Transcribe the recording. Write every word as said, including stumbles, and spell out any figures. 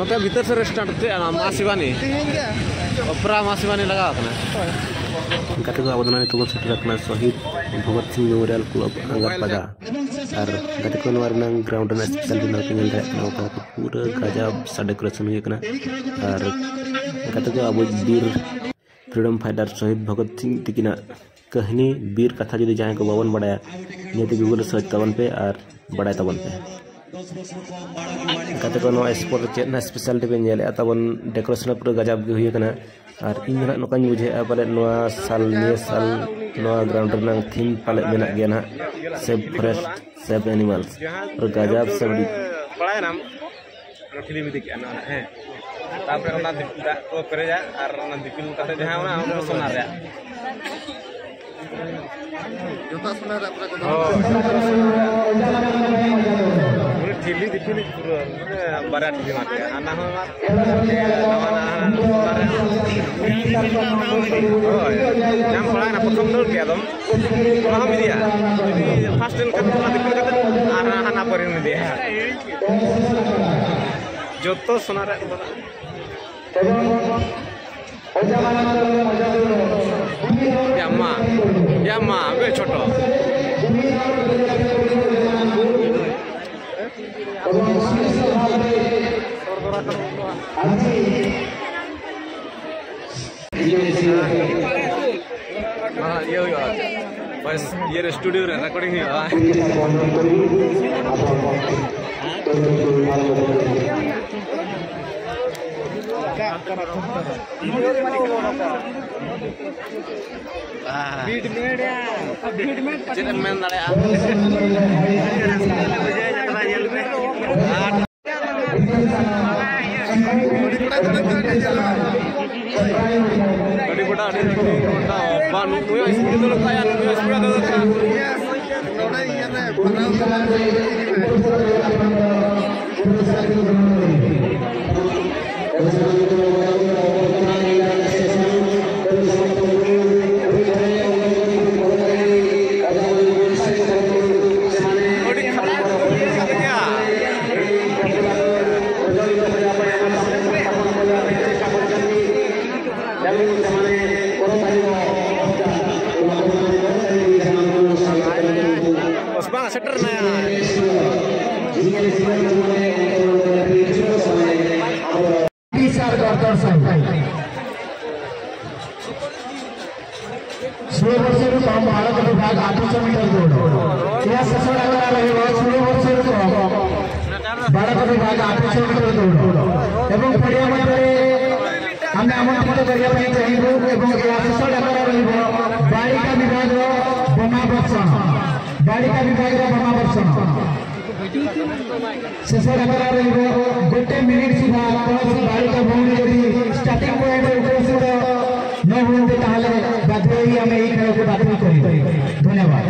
ᱱᱚᱛᱮ ᱵᱷᱤᱛᱟᱹᱨ ᱥᱮᱫ ᱨᱮ ᱥᱴᱟᱨᱴ ᱛᱮ ᱟᱨ ᱢᱟᱥᱤᱵᱟᱱᱤ, ᱛᱮᱦᱮᱧ ᱜᱮ ᱚᱯᱮᱨᱟ ᱢᱟᱥᱤᱵᱟᱱᱤ ᱞᱟᱜᱟᱣ ᱠᱟᱱᱟ᱾ ᱜᱟᱛᱮ ᱠᱚ, ᱟᱵᱚ ᱫᱚ ᱱᱤᱛᱚᱜ ᱵᱚᱱ ᱥᱮᱴᱮᱨ ᱟᱠᱟᱱᱟ ᱥᱚᱦᱤᱫ ᱵᱷᱚᱜᱚᱛ ᱥᱤᱝ ᱢᱮᱢᱳᱨᱤᱭᱟᱞ ᱠᱞᱟᱵᱽ ᱟᱸᱜᱟᱨ ᱯᱟᱫᱟ᱾ ᱟᱨ ᱜᱟᱛᱮ ᱠᱚ, ᱱᱚᱣᱟ ᱨᱮᱱᱟᱝ ᱜᱨᱟᱣᱩᱱᱰ ᱨᱮᱱᱟᱜ ᱥᱯᱮᱥᱟᱞ ᱰᱮ ᱱᱚᱣᱟ ᱯᱮ ᱧᱮᱞ ᱫᱟᱲᱮᱭᱟᱜ ᱠᱟᱱᱟ, ᱚᱠᱟ ᱨᱮ ᱯᱩᱨᱟᱹ ᱜᱟᱡᱟᱵ ᱥᱟ ᱰᱮᱠᱳᱨᱮᱥᱚᱱ ᱦᱩᱭ ᱟᱠᱟᱱᱟ᱾ ᱟᱨ ᱜᱟᱛᱮ ᱠᱚ, ᱟᱵᱚ ᱵᱤᱨ ᱯᱷᱨᱤᱰᱚᱢ ᱯᱷᱟᱭᱴᱟᱨ ᱥᱚᱦᱤᱫ ᱵᱷᱚᱜᱚᱛ ᱥᱤᱝ ᱛᱤᱠᱤᱱᱟᱜ ᱠᱟᱹᱦᱱᱤ, ᱵᱤᱨ ᱠᱟᱛᱷᱟ ᱡᱩᱫᱤ ᱡᱟᱦᱟᱸᱭ ᱠᱚ ᱵᱟᱵᱚᱱ ᱵᱟᱲᱟᱭᱟ, ᱱᱤᱭᱟᱹᱛᱮ ᱜᱩᱜᱩᱞ ᱨᱮ ᱥᱟᱨᱪ ᱛᱟᱵᱚᱱ ᱯᱮ ᱟᱨ ᱵᱟᱲᱟᱭ ᱛᱟᱵᱚᱱ ᱯᱮ᱾ ᱜᱟᱛᱮ ᱠᱚ, ᱱᱚᱣᱟ ᱥᱯᱳᱨᱴ ᱨᱮ ᱪᱮᱫ ᱨᱮᱱᱟᱜ ᱥᱯᱮᱥᱟᱞᱤᱴᱤ ᱵᱮᱱ ᱧᱮᱞᱮᱫᱼᱟ? ᱛᱟᱵᱚᱱ ᱰᱮᱠᱳᱨᱮᱥᱚᱱ ᱯᱩᱨᱟᱹ ᱜᱟᱡᱟᱵ ᱜᱮ ᱦᱩᱭ ᱟᱠᱟᱱᱟ᱾ ᱟᱨ ᱤᱧ ᱫᱚ ᱱᱟᱦᱟᱜ ᱱᱚᱝᱠᱟᱧ ᱵᱩᱡᱷᱟᱹᱣᱮᱫᱼᱟ, ᱯᱟᱞᱮᱫ ᱱᱚᱣᱟ ᱥᱟᱞ, ᱱᱤᱭᱟᱹ ᱥᱟᱞ ᱱᱚᱣᱟ ᱜᱨᱟᱣᱩᱱᱰ ᱨᱮᱱᱟᱝ ᱛᱷᱤᱢ ᱯᱟᱞᱮᱫ ᱢᱮᱱᱟᱜ ᱜᱮᱭᱟ ᱱᱟᱦᱟᱜ, ᱥᱮᱵᱷ ᱯᱷᱚᱨᱮᱥᱴ, ᱥᱮᱵᱷ ᱮᱱᱤᱢᱟᱞᱥ᱾ ᱯᱩᱨᱟᱹ ᱜᱟᱡᱟᱵ ᱥᱮ ᱵᱟᱹᱲᱤᱡ? ᱵᱟᱲᱟᱭᱮᱱᱟᱢ? ᱚᱱᱟ ᱴᱷᱤᱞᱤ ᱢᱤᱫ ᱠᱮᱜᱼᱟ ᱱᱚᱣᱟ ᱨᱮ, ᱦᱮᱸ᱾ ᱛᱟᱨᱯᱚᱨᱮ ᱚᱱᱟ ᱫᱤ-, ᱫᱟᱜ ᱠᱚ ᱯᱮᱨᱮᱡᱟ ᱟᱨ ᱚᱱᱟ ᱫᱤᱯᱤᱞ ᱠᱟᱛᱮ ᱡᱟᱦᱟᱸ ᱚᱱᱟ, ᱚᱱᱟ ᱥᱚᱱᱟ ᱨᱮᱭᱟᱜ᱾ ᱡᱚᱛᱚ ᱥᱚᱱᱟ ᱨᱮᱭᱟᱜ ᱯᱩᱨᱟᱹ ᱠᱚᱫᱚ᱾ ᱦᱳᱭ᱾ ᱯᱩᱨᱟᱹ ᱴᱷᱤᱞᱤ ᱫᱤᱯᱤᱞ ᱯᱩᱨᱟᱹ, ᱢᱟᱱᱮ ᱵᱟᱨᱭᱟ ᱴᱷᱤᱞᱤ ᱢᱮᱱᱟᱜ ᱜᱮᱭᱟ᱾ ᱦᱟᱱᱟ ᱦᱚᱸ ᱱᱟᱣᱟ ᱱᱟᱣᱟ ᱥᱚᱱᱟ ᱨᱮᱭᱟᱜ᱾ ᱦᱳᱭ᱾ ᱧᱟᱢ ᱵᱟᱲᱟᱭᱮᱱᱟ, ᱯᱨᱚᱛᱷᱚᱢ ᱫᱟᱹᱲ ᱠᱮᱜᱼᱟ ᱫᱚᱢ᱾ ᱚᱱᱟ ᱦᱚᱸᱢ ᱤᱫᱤᱭᱟ? ᱡᱩᱫᱤ ᱯᱷᱟᱥᱴ ᱞᱮᱱᱠᱷᱟᱱ ᱚᱱᱟ ᱫᱤᱯᱤᱞ ᱠᱟᱛᱮ ᱟᱨ ᱦᱟᱱᱟ ᱯᱟᱹᱨᱤᱢ ᱤᱫᱤᱭᱟ᱾ ᱡᱚᱛᱚ ᱥᱚᱱᱟ ᱨᱮᱭᱟᱜ ᱠᱚ ᱢᱮᱱᱟᱜᱼᱟ᱾ ᱭᱟᱢᱟ, ᱭᱟᱢᱟ, ᱟᱵᱮ ᱪᱷᱳᱴᱳ᱾ ᱦᱟᱸ, ᱤᱭᱟᱹ ᱦᱩᱭᱩᱜᱼᱟ᱾ ᱵᱟᱥ, ᱤᱭᱟᱹ ᱨᱮ, ᱥᱴᱩᱰᱤᱭᱳ ᱨᱮ ᱨᱮᱠᱚᱨᱰᱤᱝ ᱦᱩᱭᱩᱜᱼᱟ᱾ ᱪᱮᱫ ᱮᱢ ᱢᱮᱱ ᱫᱟᱲᱮᱭᱟᱜᱼᱟ? ᱟᱹᱰᱤ ᱜᱚᱴᱟ, ᱟᱹᱰᱤ ᱜᱚᱴᱟ᱾ ᱵᱟ, ᱱᱩᱭ ᱦᱚᱸ ᱥᱯᱤᱰ ᱫᱚ ᱱᱚᱝᱠᱟᱭᱟ, ᱱᱩᱭ ᱦᱚᱸ ᱥᱯᱤᱰ ᱫᱚ ᱱᱚᱝᱠᱟᱭᱟ᱾ ᱟᱹᱰᱤ ᱠᱷᱟᱛᱟᱨ ᱠᱚ ᱤᱭᱟᱹ ᱠᱟᱫᱮᱭᱟ᱾ ଆଠଶହ ମିଟର ଦୌଡ଼। ଏହା ଶେଷ ଡାକରା ରହିବ ଷୋହଳ ବର୍ଷରୁ କମ୍ ବାଳକ ବିଭାଗ ଆଠଶହ ମିଟର ଦୌଡ଼। ଏବଂ ପଡ଼ିଆ ମଧ୍ୟରେ ଆମେ ଆମନ୍ତ୍ରିତ କରିବା ପାଇଁ ଚାହିଁବୁ ଏବଂ ଏହା ଶେଷ ଡାକରା ରହିବ ବାଳିକା ବିଭାଗର ବୋମା ବର୍ଷଣ। ବାଳିକା ବିଭାଗର ବୋମା ବର୍ଷଣ। ଶେଷ ଡାକରା ରହିବ। ଗୋଟେ ମିନିଟ୍ ସୁଦ୍ଧା କୌଣସି ବାଳିକା ଭଉଣୀ ଯଦି ଷ୍ଟାର୍ଟିଂ ପଏଣ୍ଟରେ ଉପସ୍ଥିତ ନ ହୁଅନ୍ତି, ତାହେଲେ ବାଧ୍ୟ ହୋଇ ଆମେ ଏହି ଖେଳକୁ ବାତିଲ କରିବୁ। ଧନ୍ୟବାଦ।